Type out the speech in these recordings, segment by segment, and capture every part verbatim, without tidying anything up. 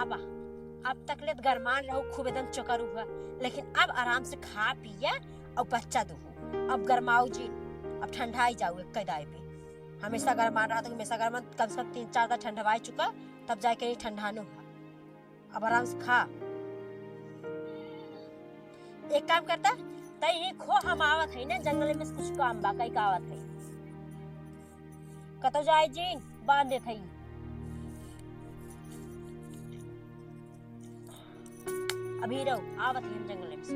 वाह, अब तक ले त गरमान रहू, खूब एकदम चोकर हुआ, लेकिन अब आराम से खा पिया और बच्चा दो। अब गरमाऊ जी, अब ठंडाई जाऊ एक दाए पे। हमेशा गरमान रहा तो हमेशा गरमान, कम से कम तीन चार दाए ठंडवाई चुका, तब जाके ये ठंडानो हुआ। अब आराम से खा। एक काम करता, तई ही खो, हम आवत है ना, जंगल में से कुछ काम बा, कई का आवत है। कतौ जाए जी, बांध देत हई। अभी रहो, आवत ही हम जंगल में से।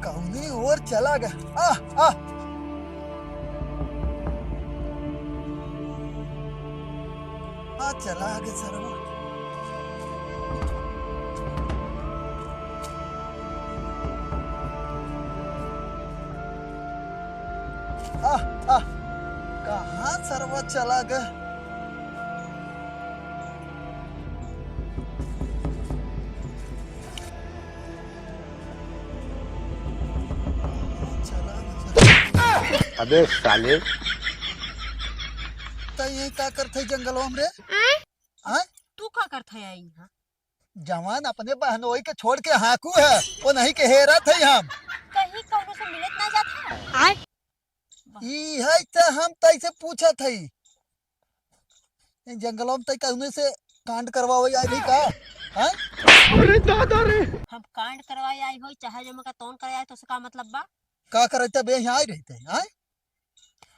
कौनी ओर चला गया? आ, आ। आ, चला गया सरवा। आ, आ, कहाँ सरवा चला गया? अबे साले। त ये का करत है जंगलवा में रे? आय? आय? तू का करत है यहाँ? जवान अपने बहनोई के छोड़ के हाँकू है, वो नहीं के हेरत है हम। कहीं कौनो से मिलत ना जात है? आय? ई है त हम तैसे पूछत है। इन जंगलों में तई कौने से कांड करवावे आई रही का? हैं? अरे दादा रे। हम कांड करवाए आई होई, चाहे जो मका तौन करे आए, तो से का मतलब बा? का करत बे यहाँ आई रही थे, हैं?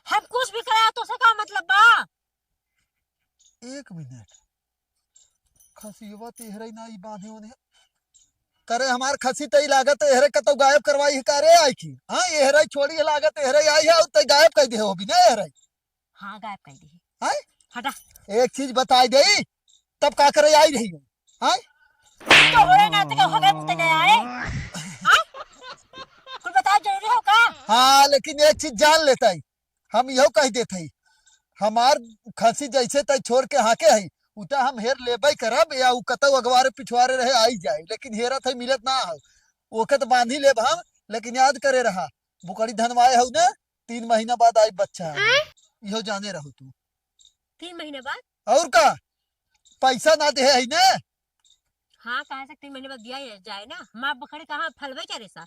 हम कुछ भी करे आए, तो से का मतलब बा? एक मिनट, खसियवा त एहरे ना ई बांधे ओने। करे हमार खसी तई लागत एहरे कतौ गायब करवाई है का रे आई की? हाँ, एहरे छोड़ी है लागत एहरे आई है, और तई गायब कर दे हो बिना एहरे। हाँ, गायब कर दी। हैं? हटा। एक चीज बताई दे, तब का करे आई रही हो? हैं? तो होए ना तो हो गए मुते नहीं आए। हाँ? कुछ बताओ जरूरी हो का? हाँ, लेकिन एक चीज जान लेता है, हम यहू कह देत हई, हमार खसी जैसे तै छोड़ के हाँके हई, उ त हम हेर लेबै करब, या उ कतौ अगवारे पिछवारे रहे आई जाए, लेकिन हेरत है मिलत ना हो। ओके त बांधी लेब हम, लेकिन याद करे रहा, बुकड़ी धनवाए हऊ ना, तीन महीना बाद आई बच्चा। आय? इहो जाने रहू तू। तीन महीना बाद? और का, पैसा ना दे है ना? हाँ, कहाँ से तीन महीने बाद दिया ही जाए ना, माँ बकरी कहाँ फलवे क्या रे सा?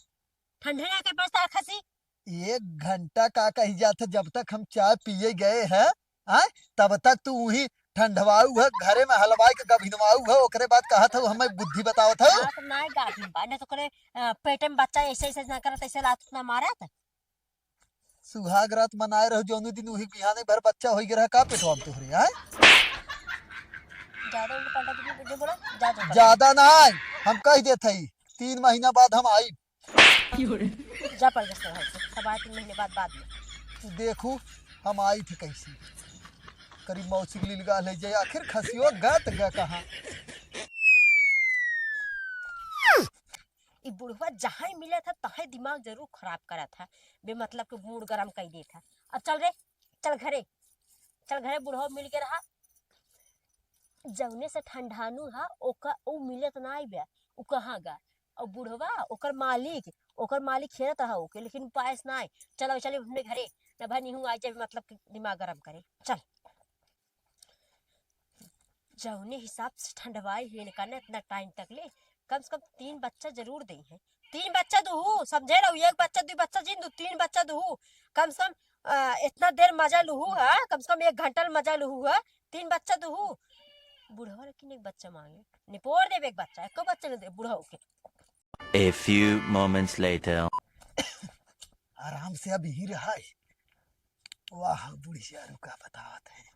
ठंडे ना के पास तार खसी। एक घंटा का कही जात है, जब तक हम चाय पिए गए हैं, आय, तब तक तू वही ठंडवाऊ है, घरे में हलवाई के गभिनवाऊ है, ओकरे बाद कहत हऊ हमें बुद्धि बतावत हऊ। हाँ, तो नाय गाभिन बा, ना तो करे, अ, पेटे में बच्चा ऐसे, ऐसे ना करत, ऐसे लात ना मारत। सुहाग रात मनाए रहो, जौनु दिन वही बिहाने भर बच्चा होई रहा, का पेटवा में तोहरे, आय? ज्यादा उल्टा पल्टा कुछ नहीं बोला, जा, जा, पल्टा। ज्यादा ना आए, हम कह देत हई, तीन महीना बाद हम आई। जा पल जैसे घर से, सब आए तीन महीने बाद, बाद में। तू देखू, हम आई थे कैसे। करीब मौसी के लीलगा ले जाए, आखिर खसियो गत ग कहाँ? ई बुढ़वा जहाँ मिलत है, तहाँ दिमाग जरूर खराब करत है, बेमतलब के मूड गरम कर देत है। अब चल रे, चल घरे, चल घरे, बुढ़वा मिल के रहा। जौने से ठंडानू हा, ओका, ऊ मिलत नाई बे, ऊ कहाँ गा? और बुढ़वा, ओकर मालिक, ओकर मालिक हेरत रहा ओके, लेकिन पायस नाई। चलो, चले अपने घरे, न भाई निहू आ जाए, मतलब कि दिमाग गरम करे। चल, जौने हिसाब से ठंडवाई है इनका ना इतना टाइम तक ले, कम से कम तीन बच्चा जरूर दे है। तीन बच्चा दुहू, समझे रहू, एक बच्चा, दो बच्चा जिन दू, तीन बच्चा दुहू, कम से कम अ, इतना देर मजा लुहू है, कम से कम एक घंटा ल मजा लुहू है, तीन बच्चा दुहू। बुढ़वा लेकिन एक बच्चा मांगे, निपोर देबे एक बच्चा, एको बच्चा नहीं दे बुढ़वा के। A few moments later. आराम से अब यही रहा है। वाह, बुढ़िया रुका बतावत है।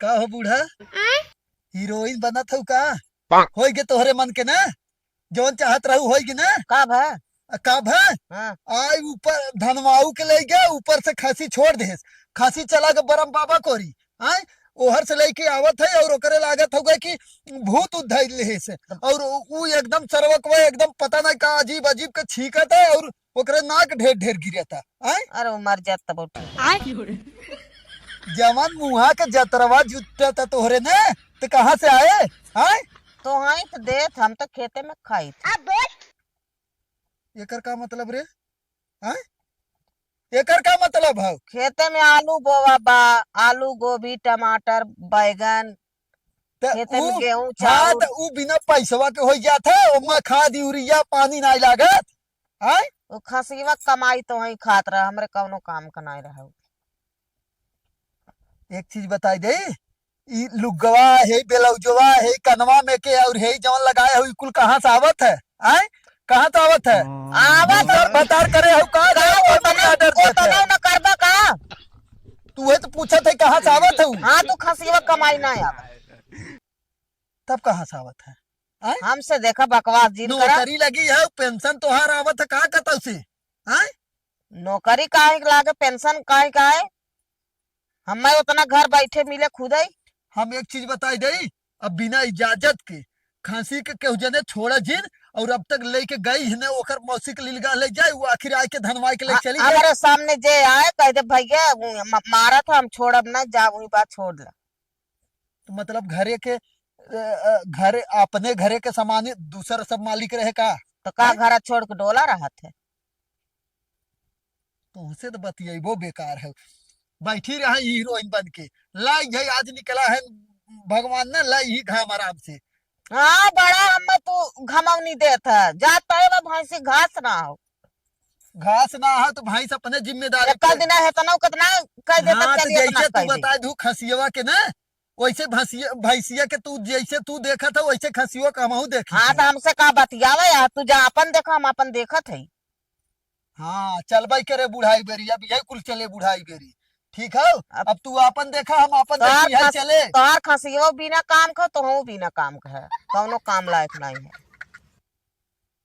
का हो बूढ़ा? आय? हीरोइन बनत हऊ का? पाक। होई गे तोहरे मन के ना? जौन चाहत रहू होई गे ना? का भा? आ, का भा? हाँ। आई ऊपर धनवाऊ के ले गया, ऊपर से खसी छोड़ देस। खसी चला के बरम बाबा कोरी। आय? ओहर से लेके आवत है और ओकरे लागत हो गए कि भूत उद्धार लेस। और उ, उ एकदम सरवकवा एकदम पता नहीं का अजीब अजीब के छींकत है और ओकरे नाक ढेर ढेर गिरता। आय? अरे वो मर जात तब उठ। आय? जवन मुहा के जतरवा जुटत तोहरे ने, त कहाँ से आए? आए? तो हाँ, तो देत, हम तो खेते में खाई थे। एकर का मतलब रे? आए? एकर का मतलब है? खेते में आलू बोवा बा, आलू, गोभी, टमाटर, बैगन, त खेते में उ, गेहूं, हाँ, चाउर। त उ बिना पैसवा के होइ जात है, ओमा खाद, यूरिया, पानी नाई लागत। आय? उ खसियवा कमाई तो वहीं खात रहा, हमरे कौनो काम का नाई रहा। एक चीज बताई दे, ई लुगवा है, ब्लाउजवा है, कनवा में के और है, जवन लगाए हो, ई कुल कहाँ से आवत है? आय? कहाँ से आवत है? आवत है। भतार करे हो का? का वो ओतना, order देत है? ओतना न करबा का? तू है तो पूछत है, कहाँ से आवत है उ? हाँ, तू खसियवा कमाई ना आवत। तब कहाँ से आवत है? आय? हमसे देखा बकवास जिन करा। नौकरी लगी है, पेंशन तोहार आवत है का कतौ से? आय? नौकरी काहे के लागे, पेंशन काहे का है? हमें उतना घर बैठे मिले खुदई। हम एक चीज बताई दई, अब बिना इजाजत के खसी के केहू जने छोड़ा जिन, और अब तक लेके गई है ने ओकर मौसी के लिलगा ले जाए, वो आखिर आए के धनवाई के ले हाँ, चली गई। हमारे सामने जे आए कह दे, "भैया, वो म-, मारत है, हम छोड़ब ना, जा वही बात छोड़ ला।" तो मतलब घरे के, अ, अ, घरे, अपने घरे के सामान ही दूसर सब मालिक रहे का? तो का हैं? घर छोड़ के डोला रहत है? तुमसे तो बतियाइबो बेकार है। बैठी रहा हीरोइन बन के, लाई है आज निकला है भगवान ने, लाई ही घाम आराम से। हाँ, बड़ा हमें तू घमौनी देत है, जात है वो भैंसी घास ना हो। घास ना हो तो भैंस अपने जिम्मेदारी एक पे। दिन है, इतना कितना कह देता, हाँ, तो चलिए, इतना जैसे तू कह दे। बता दू खसियवा के ना, वैसे भैंसिया, भैंसिया के तू, जैसे तू देखत है, वैसे खसियो का हमहू देखी हाँ, है। तो हमसे का बतियावे यार, तू जा अपन देखा, हम अपन देखत है। हाँ, चलबई करे बुढ़ाई बेरी, अब यही कुल चले बुढ़ाई बेरी। ठीक है, अब अब तू अपन देखा, हम अपन तोहार देखी है, खस-, चले। तोहार खसियो बिना काम का, तोहू बिना काम का है, कौनो काम लायक नहीं है।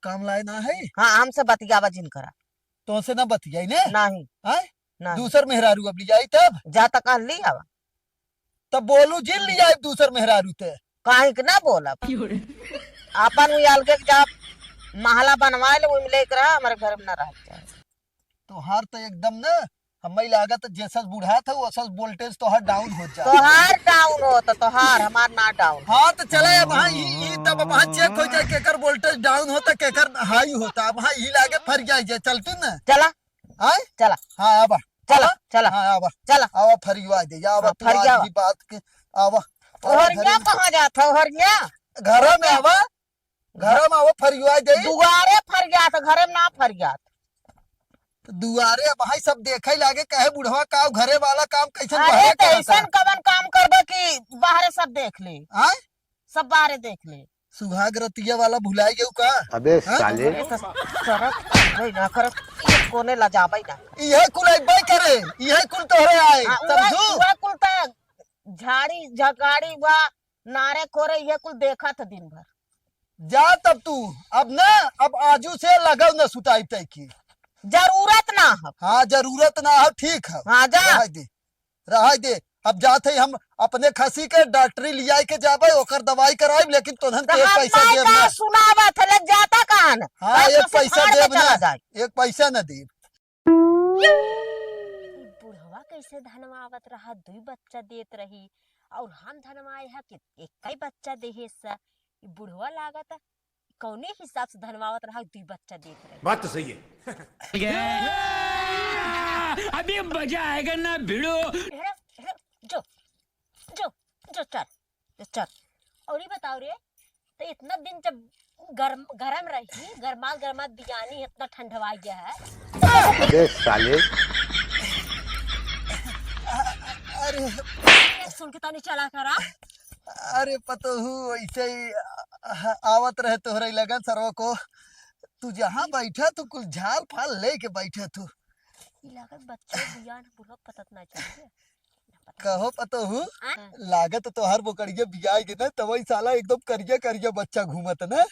काम लाए ना है? हाँ, हमसे बतियावा जिन करा। तोहसे ना बतियाई ने? नहीं। हैं? नहीं। दूसर मेहरारू अब लियाई तब? जा त कह ली आवा। तब बोलू जिन लियाई दूसर मेहरारू ते। काहे के ना बोलब? क्यों रे? आपन उ अलगे के जा महला बनवाए ले, ओइमे लेके रहा, हमारे घर में ना रह जाए। तोहार तो एकदम ना, हमें लागत जैसा बुढ़ात है, वैसा voltage तोहार down हो जाए। तोहार down होता, तोहार, हमार ना down। हाँ, तो चले अब हाँ, ई, ई तब अब हाँ check हो जाए, केकर voltage down होता, केकर high होता। अब हाँ, ई लागे फरियाई जाए, चल तू ना। चला। आए? चला। हाँ, आवा। चला, आवा। चला। हाँ, आवा। चला। आवा, फरियाई दे, आवा, हाँ, तू आज फरियावा। ही बात के, आवा। आवा, ओहरिया फरियाई। कहाँ जात है, ओहरिया? घर में आवा। घर में वो फरियाई दे। दुआरे फरियात, घरे में ना फरियात। तो दुआरे अब भाई सब देखे लागे, कहे बुढ़वा का घरे वाला काम कैसन अरे बाहरे तो करता। ऐसन कवन काम करबे कि बाहरे सब देख ले? आय? सब बाहरे देख ले। सुहाग रतिया वाला भुलाई गयो का? अबे हाँ? साले। अरे तो सरक, भाई ना करत, ये कोने ला जाबे ना। इहे कुल अइबे करे, इहे कुल तोहरे आए, हाँ, उहे, समझू? उहे कुल त झाड़ी, झगाड़ी, वा नारे कोरे, ये कुल देखत दिन भर। जा तब तू, अब ना, अब आजू से लगाव ना सुताई तय की। जरूरत ना हो। हाँ, जरूरत ना हो, ठीक है। हाँ, जा। रहाई दे, रहाई दे। अब जात है हम अपने खसी के डॉक्टरी लियाई के जाबे, ओकर दवाई कराई, लेकिन तोहन तो के एक हम पैसा माई देब का ना। सुनावत है, लग जाता कान? हाँ, बस एक उसे पैसा फाड़ के देब चला ना। जाए। एक पैसा ना देब। ई बुढ़वा कैसे धनवावत रहा, दुई बच्चा देत रही, और हम धनवाए ह कि एक ही बच्चा देहे स। ई बुढ़वा लागत कौने हिसाब से धनवावत रहा, दुई बच्चा देत रही। बात तो सही है। अभी मजा आएगा ना भिड़ो। हेरा, हेरा, जो, जो, जो चल, जो चल। और ये बताओ रे, तो इतना दिन जब गरम, गरम रही, गरमात, गरमात बियानी इतना ठंडवाई गया है। अबे साले। अरे। सुन के तनी चला करा। अरे पतोहू, ऐसे ही, आ, आवत रहे तोहरे लगन सरवा को। तू जहाँ बैठा, तू कुल झाल फाल लेके बैठा तू। ई लागत बच्चों बियान बुढ़वा पतत ना चाहिए। कहो पतोहू, हाँ? लागत तोहार बोकड़िया बियाई के ना, तबई साला एकदम करिया करिया बच्चा घूमत ना।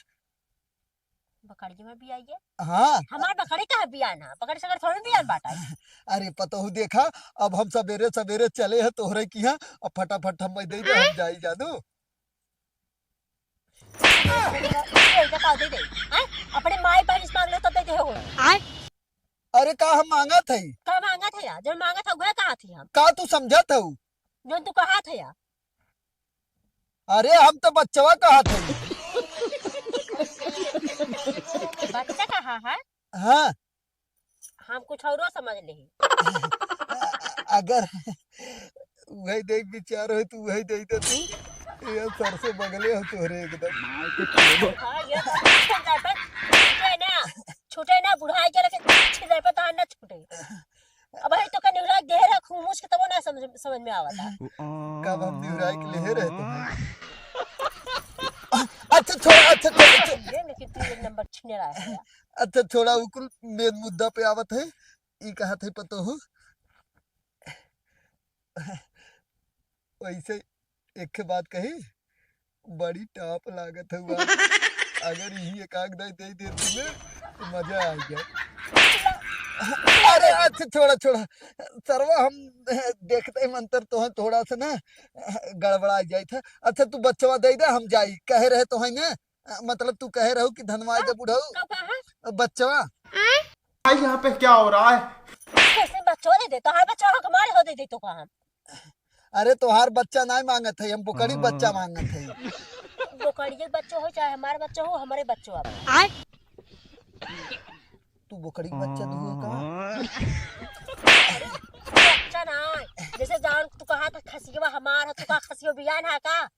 बकरिया में बियाई है? हाँ। हमार बकरी कहाँ बियान है? बकरी सकर थोड़ी बियान बाटा है। अरे पतोहू देखा, अब हम सबेरे सबेरे चले हैं तोहरे किहाँ, अब फटाफट हम दे दे, हम जाई जानू। ये का दे दे, हैं? अपने माई बहन से मांग ले तो दे दे हो। आय? अरे का हम मांगत हई? का मांगत है यार? जौन मांगत है उहे कहत ही हम। का तू समझत हऊ? जौन तू कहत है यार। अरे हम तो बच्चवा कहत हई। बच्चा कहा है? हाँ। हम कुछ औरो समझ लेही। अगर उहे दे के विचार होई तो उहे दे दे तू। ये सरसों बगले हो तोहरे एकदम। हाँ, ये तो छूटे ना, छूटे ना, छूटे ना, बुढ़ाई के लेके छिन जाए पे तहार ना छूटे। अब भाई तो का निहुराई देहे रहे, खूब मुझ के तबो ना समझ, समझ में आवता। कब हम निहुराई के लेहे रहे तुम्हें? अच्छा छोड़ा, अच्छा छोड़ा, अच्छा। ये लेकिन तू एक नंबर छिने रहा है। अच्छा छोड़ा, उ कुल मेन मुद्दा पे आवत है। ई कहत है पतोहू, वैसे एक ठे बात कही, बड़ी टॉप लागत हउआ। अगर यही एक आध दाई दे देती ना, तो मजा आ गया। अरे अच्छा, छोड़ा, छोड़ा। सरवा, हम देखते ही मंतर तो है, थोड़ा सा ना गड़बड़ा जाइत है। अच्छा, तू बच्चवा दे दे, हम जाई। कहे रहे तो है ना, मतलब तू कहे रहू कि धनवा हाँ, जब उठाऊ का कहा? बच्चवा। भाई, यहाँ पे क्या हो रहा है? कैसे बच्चवा दे दे? तोहार बच्चा हो, हमारे हो दे दे तो कहा हम। अरे तोहार बच्चा नाय मांगत है, हम बोकड़ी के बच्चा मांगत है। बोकड़ी के बच्चा हो चाहे हमार बच्चा हो, हमरे बच्चा हो। आय? तू बोकड़ी के बच्चा दुहू का? बच्चा ना, जैसे जान तू कहा था खसियवा हमार है, तू कहा खसियो बियान है का?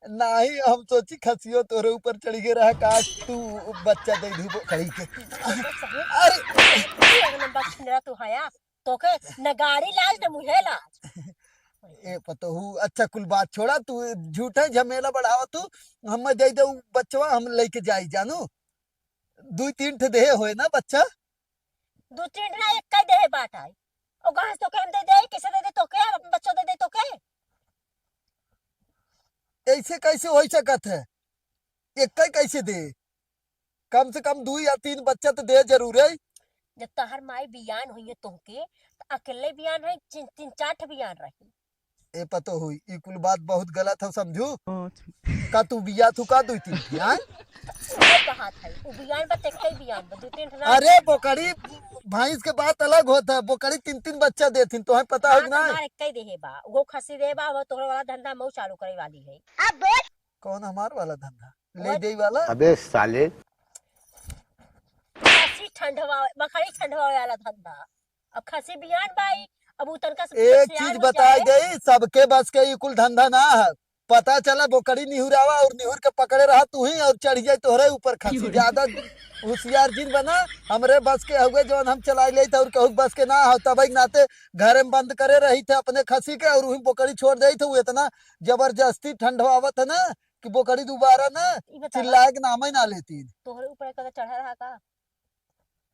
नाही, हम सोची खसियो तोरे ऊपर चढ़ गए रहा का, तू बच्चा दे दू बोकड़ी के। अरे! एक नंबर छिनरा तू हया, तोके न गाड़ी लाज न मुहे लाज। ए पतोहू, अच्छा कुल बात छोड़ा, तू झूठे झमेला बढ़ावा तू, हम दे दे उ बच्चवा, हम लेके जाई जानू। दुई तीन ठे देहे होए ना बच्चा? दू तीन ना, एक का देहे बात आई। ओ कहाँ से तोके हम दे दे, कैसे दे दे तोके, हम बच्चों दे दे तोके? ऐसे कैसे हो सकत है? एक का कैसे दे? कम से कम दू या तीन बच्चा तो दे जरूर है। जब तहर माई बियान हुई है तोहके, तो अकेले बियान है, तीन, तीन चार ठे बियान रही। ए पतोहू, ई कुल बात बहुत गलत है, समझू? का तू बिया थू का दुई तीन ठे, आय? वो कहा था, वो बियान बा, तेके बियान बा, दू तीन ठे ना। अरे बोकड़ी, भैंस के बात अलग होता है, बोकड़ी तीन तीन बच्चा देथिन, तोहे पता हो हाँ, कि ना? हमार एक ही देहे बा, वो खसी दे बा, वो तोहरे वाला धंधा मऊ चालू करे वाली है। अब बोल। कौन हमार वाला धंधा? ले वो दे वाला? अबे साले। खसी ठंडवा, बकरी ठंडवा वाला धंधा। अब खसी बियान बाई, अब उ तनका से एक होशियार चीज हो बताई जाए। गई, सबके बस के ई कुल धंधा ना है। पता चला बोकड़ी निहुरावा और निहुर के पकड़े रहा तू ही और चढ़ जाए तोहरे ऊपर खसी। ज्यादा होशियार जिन बना, हमरे बस के हुए जौन हम चलाई लेइत और कहू बस के ना हो, तब एक नाते घरे में बंद करे रही थे अपने खसी के और वही बोकड़ी छोड़ देइत है। उ इतना जबरदस्ती ठंडवावत है ना कि बोकड़ी दोबारा ना ई बतावा। चिल्लाए के नाम ही ना लेती। तोहरे ऊपर कदा चढ़ा रहा का?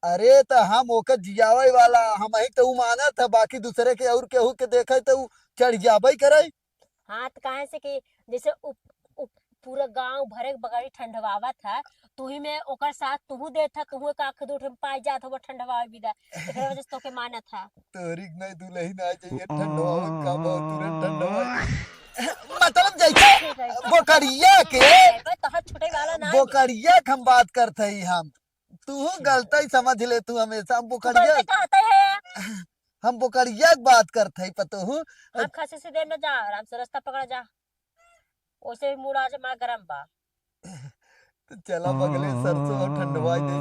अरे, त हम ओकर जियावे वाला, हमही त उ मानत है, बाकी दूसरे के और केहू के देखे त उ चढ़ जाबे करे। हाँ, त काहे से कि जैसे उ, उ, पूरा गांव भरे के बगड़ी ठंडवावत है, तुही में ओकर साथ तुहू देत है, तुहू एक आँख दू ठे में पाई जात हो ठंडवावे बिदा, एकरे वजह से तोके मानत है। तोरी के नहीं दुलही ना चाहिए ठंडवावे का बहुत तुरंत ठंडवावे। मतलब जैसे बोकरिया के तोहर छूटे वाला ना है। बोकरिया के हम बात करत हई हम। तू गलत ही समझ ले, तू हमेशा हम तू बोकरिया गलत कहते है। हम बोकरिया के बात करत हई पतोहू। हम खसी से देर न जा, आराम से रास्ता पकड़ जा। ओसे भी मूड आज हमार गरम बा। तो चला बगले सरसों और ठंडवाई दे।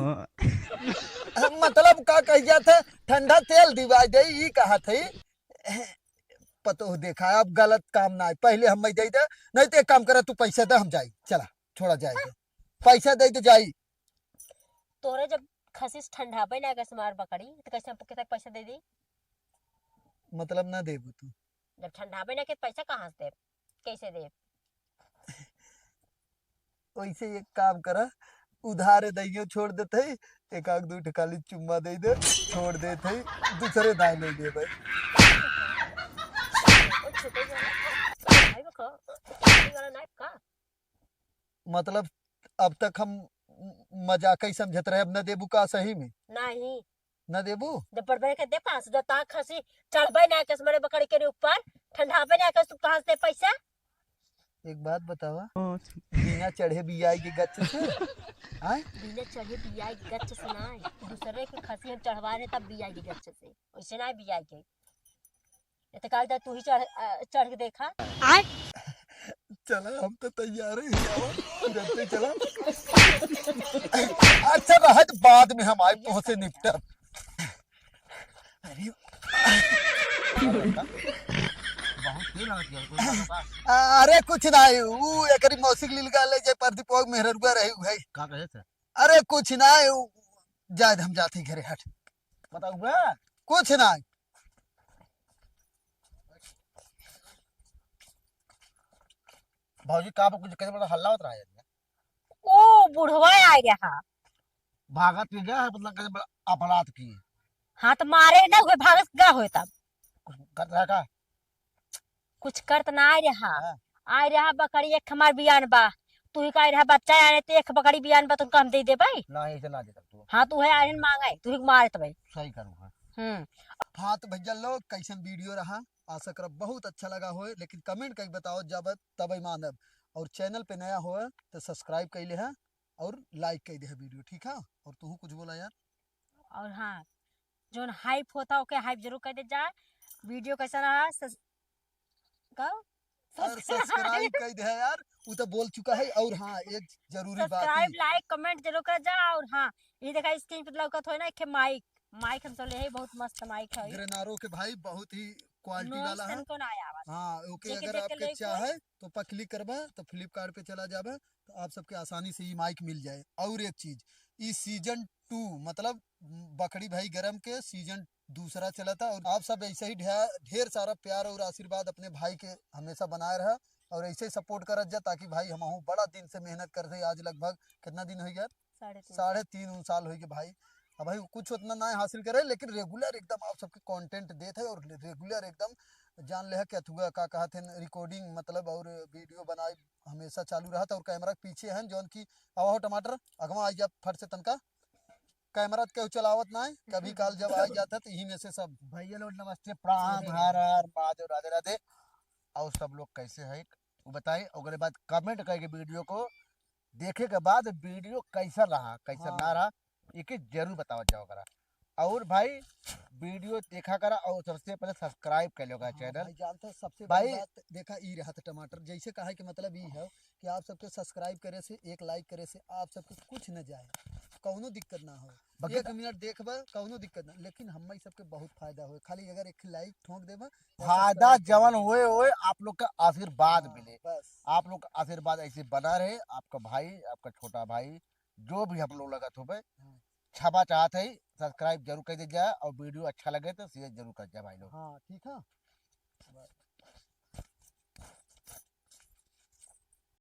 मतलब का कह जात है, ठंडा तेल दिवाई दे, ई कहत है। पतोहू देखा, अब गलत काम ना है, पहले हम दे दे, नहीं तो एक काम करा, तू पैसा दे, हम जाई, चला, छोड़ा जाए। पैसा दे दे जाई। तोरे जब खसी से ठंडाबे ना कैसे मार बकरी, तो कैसे हम केतक पैसा दे दी? मतलब ना देबू तू? जब ठंडाबे ना के पैसा कहाँ से देब? कैसे देब? वैसे एक काम करा, उधारे दइयो छोड़ देते ही, एक आध दू ठे खाली चुम्मा दे दे, छोड़ देते ही, दूसरे दाए ले लेबे। ओ छोटे वाला, भाई बको, छोटे वाला नाइफ का? मतलब अब तक हम म-, मजाक ही समझत रहे, अब न देबू का सही में? नहीं। न देबू? जब पढ़बे के दे पास, जब तक खसी चढ़बे ना के मरे बकरी के ऊपर, ठंडाबे ना के तू कहाँ से पैसा? एक बात बतावा, बिना चढ़े बियाई के गच्छ से? आय? बिना चढ़े बियाई के गच्छ से ना, दूसरे के खसी हम चढ़वा रहे तब बियाई के गच्छ से, वैसे ना बियाई के। ये तो कहता तू ही चढ़, अ, चढ़ के देखा। चला, हम तो तैयार ही, आवा, तुरंते चला। अच्छा, रहत बाद में हम आए, तोहसे निपटब। अरे, बहुत तेज लगत है, कोई बात बा? अरे कुछ ना, ऊ एकरी मौसी के लीलगा ले जाए, प्रदीपवा के मेहररुआ रही उ है। का कहे थे? अरे कुछ ना, ऊ जाए, हम जाते घरे, हट। बताऊ बा? कुछ ना। भौजी, का कुछ कहे, बड़ा हल्ला होत रहा है। ओ बुढ़वा आए रहा। भागत के गया है, मतलब, कहे बड़ा अपराध किए। हाँ, तो मारे ना हुए, भागत का होए तब। कुछ करत रहा का? कुछ करत ना आए रहा। हाँ। आए रहा बकरी एक हमार बियान बा, तू ही का आए रहा बच्चा आने ते एक बकरी बियान बा, तुमका हम दे देबै। ना, ऐसे ना दे सकतू। हाँ, तू है आए मांगे, तू ही मारत भाई। सही करूँगा। हम्म। हाँ, तो भैया लोग, कैसन video रहा? आशा करब बहुत अच्छा लगा होए, लेकिन comment करके बताओ जब तब मानब। और channel पे नया होए तो subscribe कर ले है और like कर दे है video, ठीक है? और तू कुछ बोला यार। और हाँ, जोन hype होता ओके hype जरूर कर दे जा। Video कैसा रहा? सस-, का? और subscribe कर दे है यार, वो तो बोल चुका है। और हाँ, एक जरूरी बात subscribe, ही। Like, comment जरूर कर जा। और हाँ, ये देखा screen पे लौकत होए ना, एक mic, mic हम तो ले है, बहुत मस्त mic है। ग्रेनारो के भाई, बहुत ही quality वाला है। कौन आया आवाज? हाँ, ओके, अगर आपके चाहे तो पा click करबा तो Flipkart पे चला जाबा, तो आप सबके आसानी से ई mic मिल जाए। और एक चीज, ई season two, मतलब बकरी भाई गरम के season दूसरा चला था। और आप सब ऐसे ही ढे-, ढेर सारा प्यार और आशीर्वाद अपने भाई के हमेशा बनाए रहा और ऐसे ही support करत जा, ताकि भाई हमहू बड़ा दिन से मेहनत करते, आज लगभग कितना दिन हो गया? साढ़े तीन। साढ़े तीन उन साल हो गए भाई। अब भाई कुछ उतना ना हासिल करे, लेकिन regular एकदम आप सबके content देत है और regular एकदम जान ले है कि अथुआ का कहत है recording, मतलब, और video बनाए हमेशा चालू रहत। और camera के पीछे हैं जौन की, आवा हो टमाटर, अगवा आ जा फट से तनका। Camera तो केहू चलावत ना है, कभी काल जब आ जाता तो यही में से सब। भैया लोग नमस्ते, प्रणाम, हर हर महादेव, राधे राधे। और सब लोग कैसे हैं वो बताएं, ओकरे बाद comment करके video को देखे के बाद video कैसा रहा, कैसा ना हाँ। रहा, एक जरूर बतावत जाओ करा। और भाई video देखा करा और सबसे पहले subscribe कर लो करा हाँ, channel। भाई जानते हो सबसे भाई बड़ी बात देखा ई रहत टमाटर, जैसे कहा कि मतलब ई है कि आप सबके subscribe करे से, एक like करे से आप सबके कुछ न जाए, कौनो दिक्कत ना हो। बगैर एक मिनट देखबा कौनो दिक्कत ना, लेकिन हम सबके बहुत फायदा होए, खाली अगर एक like ठोक देबा, या फायदा subscribe कर जवन देबा। होए होए आप लोग का आशीर्वाद हाँ, मिले, बस। आप लोग का आशीर्वाद ऐसे बना रहे, आपका भाई, आपका छोटा भाई, जो भी हम लोग लगत होबे, हाँ। क्षमा चाहत है, subscribe जरूर कर दे जाए और video अच्छा लगे तो share जरूर कर जाए भाई लोग। हाँ, ठीक है। बस।